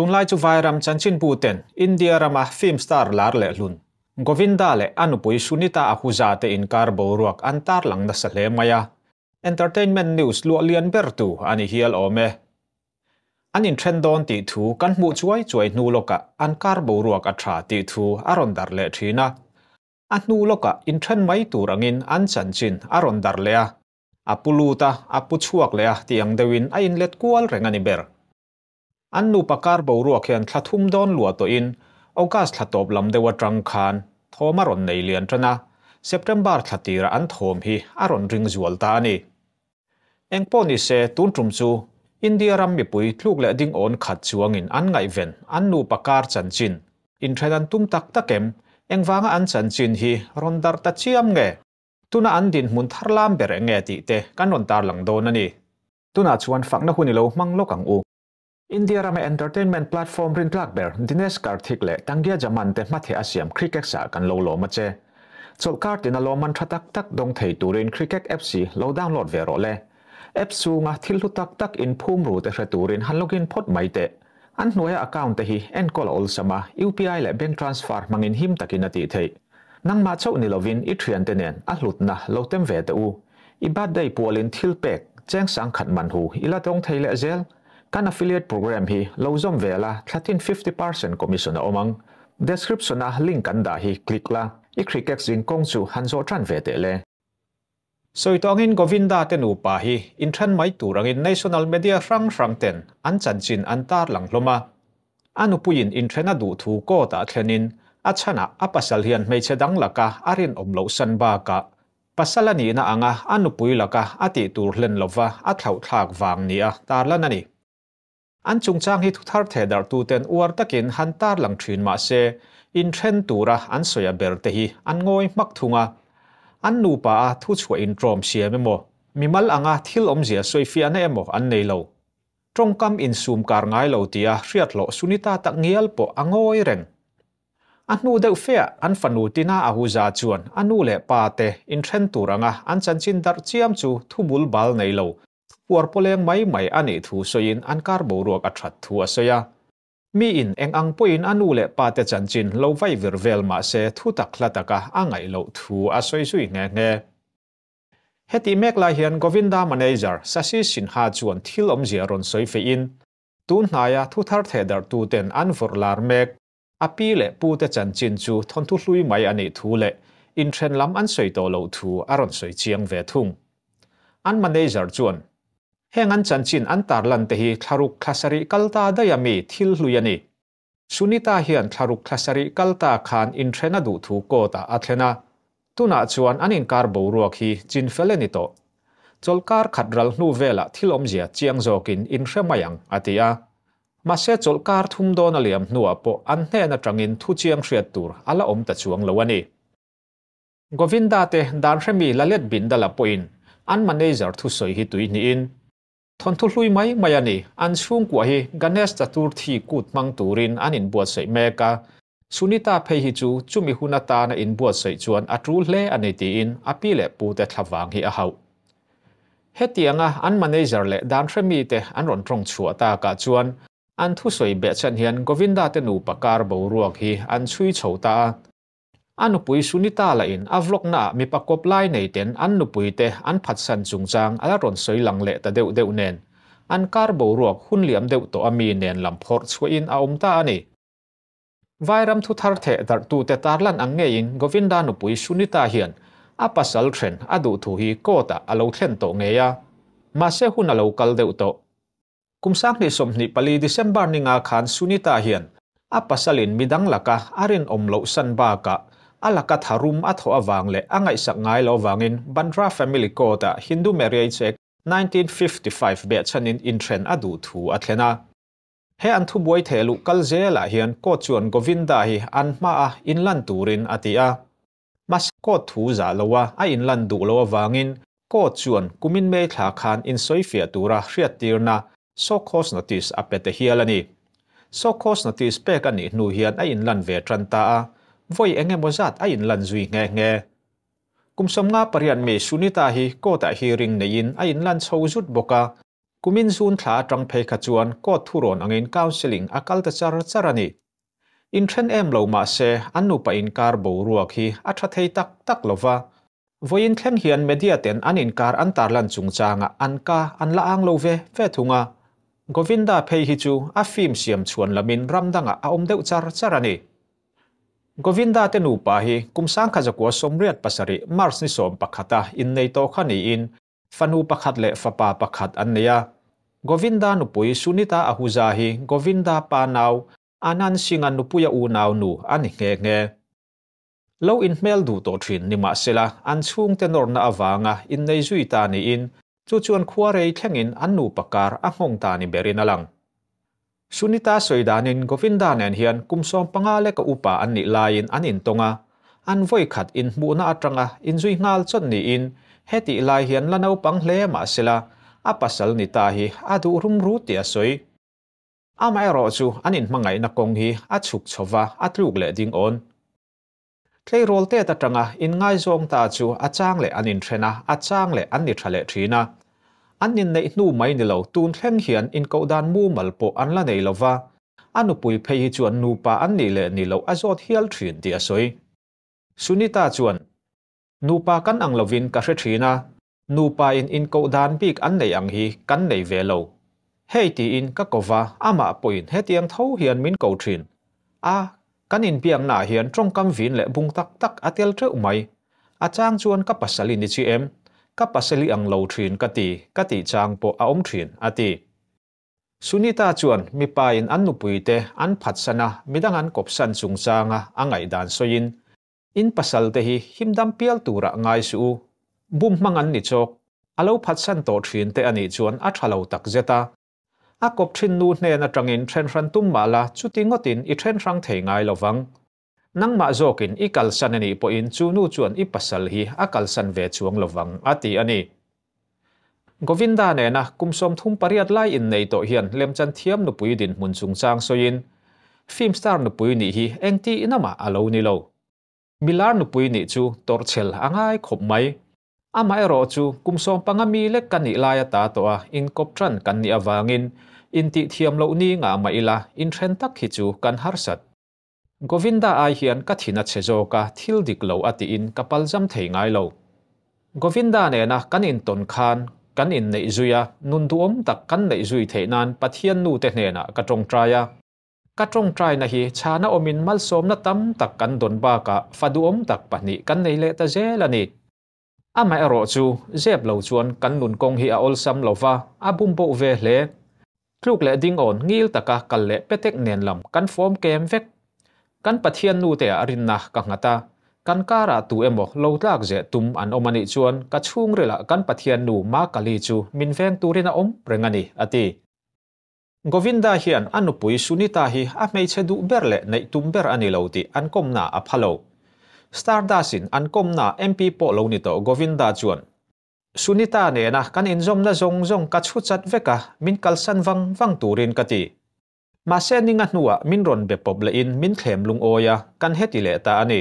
Tunlai chu Vairam chanchinbu ten India rama film star lar leh hlun Govinda leh a nupui Sunita Ahuja te inkar boruak an tarlang nasa hle mai a, entertainment news luah lian ber tu a ni hial awm e. An inthen dawn tih thu kan hmuh chuai chuai hnu lawkah an kar boruak a tha tih thu a rawn darh leh thin a. A hnu lawkah inthen mai tur angin an chanchin a rawn darh leh a, a pu lut a, a pu chhuak leh a tih ang deuhin a inlet kual reng a ni ber. An nupa kar boruak hian thla thum dawn luah tawhin August thla tawp lam deuh atang khan thawm a rawn nei lian tan a, September thla tirah an thawm hi a rawn ring zual ta a ni. Engpawh ni se, tun tum chu India ram mipui tluk leh ding awn khat chuangin an ngaihven an nupa kar chanchin inthen an tum tak tak em? Engvanga an chanchin hi rawn darh ta chiam nge? Tuna an dinhmun thar lam ber eng nge tih te kan rawn tarlang dawn a ni. Tunah chuan fakna hun i lo hmang lawk ang u. India rama entertainment platform rintlak ber Dinesh Karthik leh Tangia Jaman te hmatheh a siam Crickex ah kan lo lawm a che. Chawlhkar tina lawmman tha tak tak dawng thei turin Cricket apps hi lo download ve rawh le. Apps chunga thil hlu tak tak inphum ru te hre turin han login phawt mai teh. An hnuaia account te hi enkawl a awlsam a, UPI leh bank transfer hmangin him takin a tih theih. Nangmah chauh ni lovin i thiante nen a hlutna lo tem ve teh u. I birthday pualin thil pek cheng sangkhat man hu i la tawng thei leh zel. Kan affiliate program hi lo zawm ve la, thlatin 50% commission a awm ang. Description a link kan dah hi click la, i Crickex zing kawng chu han zawh tan ve teh le. Sawi tawngin Govinda te nupa hi inthen mai tur angin national media hrang hrang ten an chanchin an tarlang hlawm a. A nupuiin inthen a duh thu court ah thlenin a chhanah a pasal hian hmeichhe dang laka a rinawm loh san bakah pasal a nihna anga a nupui laka a tih tur hlen lova a thlauhthlak vang nia tarlan a ni. An chungchang hi thuthar thehdarhtuten uar takin han tarlang thin mah se, inthen tura an sawi a ber te hi an ngawi hmak thung a. An nupa a thuchhuah intrawm siam emaw, mimal anga thil awmzia sawifiahna emaw an nei lo. Tawngkam insum kar ngai lo tia hriathlawh Sunita tak ngial pawh a ngawi reng. A hnu deuh feah an fanu Tina Ahuja chuan a nu leh pa te inthen tur anga an chanchin darh chiam chu thubul bal nei lo, thupuar pawleng mai mai a nih thu sawiin an kar boruak a that thu a sawi a. Miin eng ang pawhin a nu leh pa te chanchin lo vai vir vel mah se thu tak hla taka a ngaih loh thu a sawi zui nghe nghe. Hetih mek lai hian Govinda manager Sasi Sinha chuan thil awmzia rawn sawi feihin, tun hnaia thu thar thehdarhtuten an vawrh lar mek. A pi leh pu te chanchin chu thawnthu hlui mai a nih thu leh inthen lam an sawi tawh loh thu a rawn sawi chiang ve thung. An manager chuan, Heng an chanchin an tarlan te hi thlaruk thla sarih kal ta daih a mi thil hlui a ni. Sunita hian thlaruk thla sarih kal ta khan inthen a duh thu court ah a thlen a. Tunah chuan an inkar boruak hi chin fel a ni tawh. Chawlhkar khat ral hnu velah thil awmzia chiang zawkin inhre mai ang, a ti a. Mahse chawlhkar thum dawn a liam hnuah pawh an hnen atangin thu chiang hriat tur a la awm ta chuang lo a ni. Govinda te dan hremi Lalit Bindal-a pawhin an manager thusawi hi tui hnihin, Thawnthu hlui mai mai a ni, an chhungkua hi Ganesh Chaturthi kut hmang turin an inbuatsaih mek a, Sunita phei hi chu chumi hun atana inbuatsaih chuan a tul hle a ni tiin a pi leh pute thlavang hi a hauh. Hetianga an manager leh dan hre mite an rawn tawng chhuah takah chuan an thusawi behchhan hian Govinda te nupa kar boruak hi an chhui chho ta a. A nupui Sunita lahin a vlog naah mipa kawp lai nei ten an nupui te an phatsan chungchang a la rawn sawi lang leh ta deuh deuh nen an kar boruak hun liam deuh tawh a mi nen lam phawrh chhuahin a awm ta a ni. Vairam thuthar theh darhtute tarlan ang ngeiin Govinda nupui Sunita hian a pasal then a duh thu hi court-ah a lo thlen tawh ngei a, mahse hun a lo kal deuh tawh. Kum 2024 December ninga khan Sunita hian a pasalin midang laka a rinawm loh san bakah a laka tharum a thawh avang leh a ngaihsak ngai lo avangin Bandra Family Court-ah Hindu Marriage Act 1955 behchhanin inthen a duh thu a thlen a. He an thubuai theh luh kal zelah hian court chuan Govinda hi an hmaah inlan turin a ti a. Mahse court thu zah loa a inlan duh loh avangin court chuan kumin May thla khan insawifiah tura hriattirna show cause notice a pe ta hial a ni. Show cause notice pek a nih hnu hian a inlan ve tan ta a, vawi eng emaw zat a inlan zui nghe nghe. Kum 58 mi Sunita hi court-ah hearing neiin a inlan chho zut bawk a. Kumin June thla atang phei kha chuan court thurawn angin counselling a kal ta char char a ni. Inthen em lo mah se an nupa inkar boruak hi a tha thei tak tak lo va. Vawiin thleng hian media ten an inkar an tarlan chungchangah an ka an la ang lo ve ve thung a. Govinda phei hi chu a film siam chhuan lamin ram dangah a awm deuh char char a ni. Govinda te nupa hi kum 1987 March ni 11 a innei tawh kha niin Fanu pakhat leh fapa pakhat an nei a. Govinda nupui Sunita Ahuja hi Govinda pa nau Anand Singh-a nupuia unau nu a ni nghe nghe. Lo inhmel duh tawh thin nimahsela an chhungte nawrna avanga innei zui ta niin chu chuan khua rei thlengin an nupa kar a nghawng ta ni berin a lang. Sunita sawi danin Govinda nen hian kum 15 leka upa an nih laiin an intawng a, an vawi khat inhmuhna atanga inzui nghal chawt niin hetih lai hian la naupang hle mah sela a pasal ni ta hi a duh rum rut tih a sawi. Amaherawhchu an inhmangaihna kawng hi a chhuk chho va, a tluk leh ding awn. Tleirawl tet atanga inngaizawng ta chu a chang leh an inthen a, a chang leh an ni tha leh thin a. An inneih hnu mai ni lo, tun thleng hian inkoh dan mumal pawh an la nei lo va, a nupui phei hi chuan nupa an nih leh ni loh a zawt hial thin tih a sawi. Sunita chuan, Nupa kan ang lovin ka hre thin a, nupa in inkoh dan bik an neih ang hi kan nei ve lo. Hei tiin ka ko va, amah pawhin hetiang tho hian min ko thin. A, kan inbiaknaah hian tawngkam vin leh bung tak tak a tel teuh mai. A chang chuan ka pasal i ni chi em? Ka pasal i ang lo thin ka ti, ka tih chang pawh a awm thin, a ti. Sunita chuan mipa in an nupuite an phatsan a, midang an kawpsan chungchanga a ngaihdan sawiin, In pasal te hi himdam pial turah ngai suh u. Bum hmang an ni chawk. A lo phatsan tawh thin te anih chuan a tha lo tak zet a. A kawp thin nu hnen atangin then hran tum mah la chuti ngawtin i then hrang thei ngai lo vang. Nangmah zawkin i kalsan anih pawhin chu nu chuan i pasal hi a kalsan ve chuang lo vang a ti a ni. Govinda nena kum 38 lai innei tawh hian lemchan thiam nupui dinhmun chungchang sawiin, Film star nupui nih hi engti inamah a lo ni lo. Milar nupui nih chu tawrhchhel a ngai khawp mai. Amaherawh chu kum 15 mi lek ka nih lai ata tawh a inkawp tan kan nih avangin intih thiam loh ni ngah mah ila inthen tak hi chu kan harsat. Govinda ai hian ka thin a chhe zawk a, thil dik lo a tiin ka palzam thei ngai lo. Govinda nena kan intawn khan kan inneih zui a, nun duhawm tak kan neih zui theih nan Pathian nu te hnenah ka tawngtai a. Ka tawngtaina hi chhana awmin malsawmna tam tak kan dawn bakah fa duhawm tak pahnih kan nei leh ta zel a ni. Amaherawh chu, zep lo chuan kan nun kawng hi a awlsam lo va, a bum boh ve hle. Tluk leh ding awn ngil taka kal leh petek nen lam kan fawm kem vek. Kan Pathian nute ah rinna ka nghat a, kan karah tu emaw lo tlak zeh tum an awm anih chuan ka chhungrilah kan Pathian nu Ma Kali chu min veng turin a awm reng a ni, a ti. Govinda hian a nupui Sunita hi a hmeichhe duh ber leh neih tum ber a ni lo tih an kawmna a pha lo. Stardust in an kawmna MP pawh lo ni tawh Govinda chuan, Sunita nena kan inzawmna zawng zawng ka chhu chat vek a, min kalsan vang vang turin ka ti. Mahse ninga hnuah min rawn be pawp lehin min thlem lungawi a, kan heti leh ta a ni.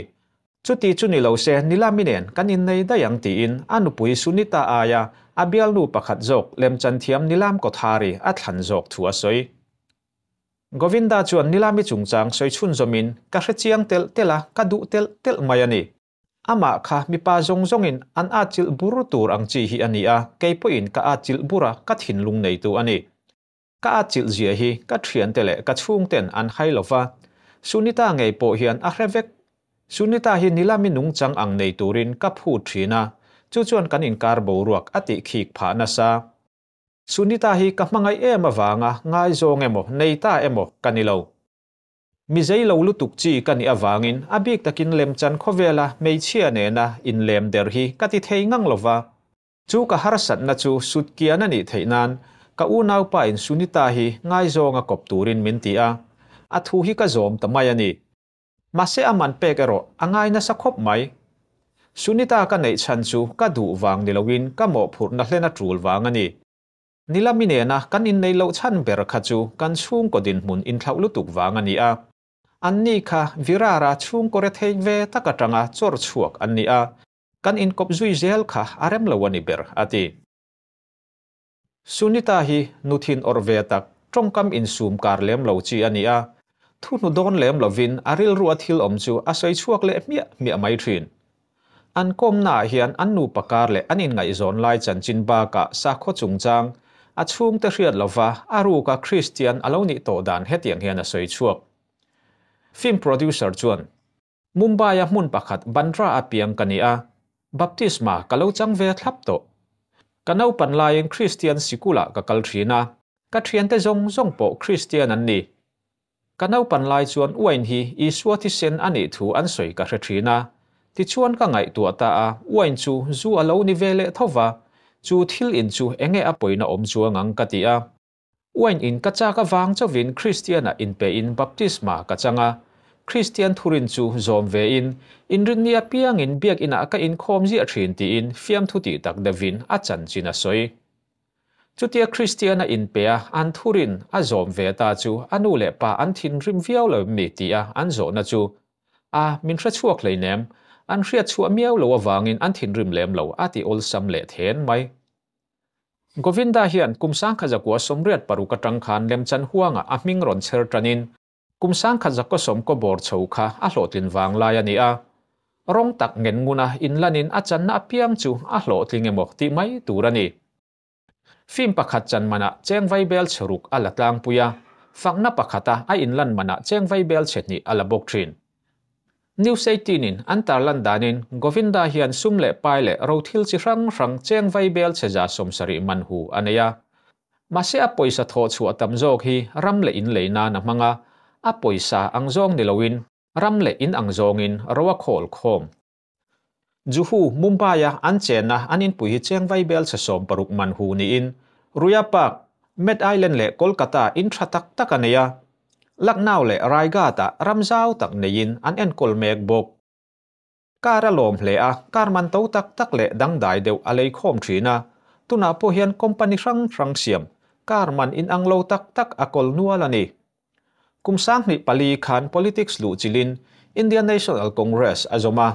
Chuti chu ni lo se Nilami nen kan innei daih ang tiin a nupui Sunita aia a bialnu pakhat zawk lemchan thiam Nilam Kothari a thlan zawk thu a sawi. Govinda chuan Nilami chungchang sawi chhunzawmin, Ka hrechiang telh telh a, ka duh telh telh mai a ni. Amah kha mipa zawng zawngin an atchilh bur tur ang chi hi a ni a, kei pawhin ka atchilh bur a, ka thinlung neitu a ni. Ka atchilh zia hi ka thiante leh ka chhungten an hai lo va, Sunita ngei pawh hian a hre vek. Sunita hi nilami nungchang ang nei turin ka phut thin a, chu chuan kan inkar boruak a tih khik phah nasa. Sunita hi ka hmangaih em avanga ngaizawng emaw nei ta emaw ka ni lo. Mi zei lo lutuk chi ka nih avangin a bik takin lemchan khawvela hmeichhia nena inlem der hi ka ti thei ngang lo va. Chu ka harsatna chu sutkian a nih theih nan ka unaupa in Sunita hi ngaizawng a kawp turin min ti a, a thu hi ka zawm ta mai a ni. Mahse a man pek erawh a ngai nasa khawp mai. Sunita ka neih chhan chu ka duh vang ni loin ka mawhphurhna hlen a tul vang a ni. Nilami nena kan inneih loh chhan ber kha chu kan chhungkaw dinhmun inthlauh lutuk vang a ni a. Anni kha Virara chhungkaw rethei ve tak atanga chawr chhuak an ni a. Kan inkawp zui zel kha a rem lo a ni ber, a ti. Sunita hi nu thin awrh ve tak, tawngkam insum kar lem lo chi a ni a. Thu hnu dawn lem lovin a rilrua thil awm chu a sawi chhuak leh hmiah hmiah mai thin. An kawmnaah hian an nupa kar leh an inngaihzawn lai chanchin bakah sakhaw chungchang, a chhungte hriat lova a ruka Kristian a lo nih tawh dan hetiang hian a sawi chhuak. Film producer chuan, Mumbai-a hmun pakhat Bandra-a piang ka ni a, baptisma ka lo chang ve thlap tawh. Ka naupan laiin Kristian sikulah ka kal thin a, ka thiante zawng zawng pawh Kristian an ni. Ka naupan lai chuan uain hi Isua thisen a nih thu an sawi ka hre thin a, tichuan ka ngaihtuah ta a, uain chu zu a lo ni ve leh tho va, chu thil in chu enge a pawina awm chuang ang ka ti a. Uain in ka chak avang chauhin Kristian-ah inpein baptisma ka chang a, Kristian thurin chu zawm vein inrinni apiangin biakinah ka inkhawm ziah thin tiin fiamthu tih tak deuhin a chanchin a sawi. Chutia Kristiana inpe a an thurin a zawm ve ta chu a nu leh pa an thinrim viau lo em ni tia an zawhna chu a min hre chhuak hleinem, an hriat chhuah miau lo avangin an thinrim lem lo a ti awlsam leh then mai. Govinda hian kum sangkha zakua 86 atang khan lemchan huanga a hming rawn chher tanin kum sangkha zakua sawmkaw bawr chho kha a hlawhtlin vang lai a ni a. Rawng tak ngen nguna inlanin a channa apiang chu a hlawhtling emaw tih mai tur a ni. Film pakhat chan manah cheng vai bel chhe ruk a la tlangpui a, fakna pakhata a inlan manah cheng vai bel chhe hnih a la bawk thin. News 18 in an tarlan danin Govinda hian sum leh pai leh ro thil chi hrang hrang cheng vai bel chhe 70 man hu a nei a. Mahse a pawisa thawh chhuah tam zawk hi ram leh in lei nan a hmang a, a pawisa ang zawng ni loin ram leh in ang zawngin ro a khawl khawm. Juhu, Mumbai-a an chenna an inpui hi cheng vai bel chhe 60 man hu niin Ruia Park, Med Island leh Kolkata in tha tak tak a nei a. Lucknow leh Raigad-ah ram zau tak neiin an enkawl mek bawk. Car a lawm hle a, car man to tak tak leh dangdai deuh a lei khawm thin a. Tunah pawh hian company hrang hrang siam car man inang lo tak tak a kawl nual a ni. Kum 2004 khan politics luh chilin Indian National Congress a zawm a.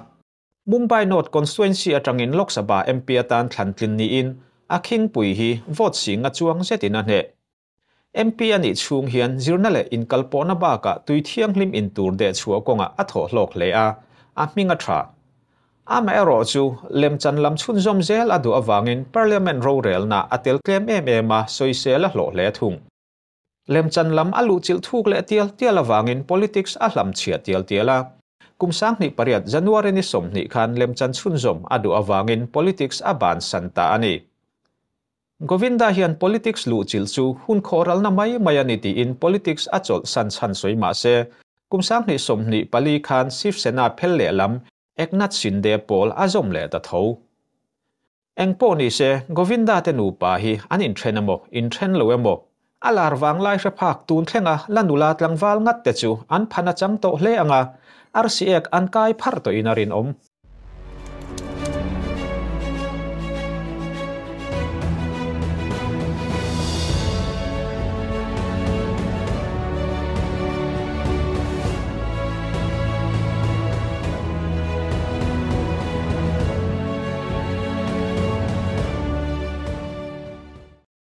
Mumbai North Constituency atangin Lok Sabha MP atan thlan tlin niin a khingpui hi vote singa chuang zetin a hneh. MP a nih chhung hian zirna leh inkalpawhna bakah tui thianghlim in tur deh chhuah kawngah a thawh hlawk hle a, a hming a tha. Amaherawh chu lemchan lam chhunzawm zel a duh avangin Parliament rorelna a tel tlem em em a, sawisel a hlawh hle thung. Lemchan lam a luhchilh thuk leh tial tial avangin politics a hlamchhiah tial tial a. Kum 2008 January ni 20 khan lemchan chhunzawm a duh avangin politics a bansan ta a ni. Govinda hian politics luhchilh chu hun khawhralna mai mai a ni tiin politics a chawlhsan chhan sawi mah se, kum 2024 khan Shiv Sena phel lehlam Eknath Shinde pawl a zawm leh ta tho. Eng pawh ni se, Govinda te nupa hi an inthen emaw, inthen lo emaw, a lar vang lai hre phak tun thlenga la nula tlangval ngat te chu an phan a chang tawh hle ang a, arsi ek an kai pharh tawhin a rinawm.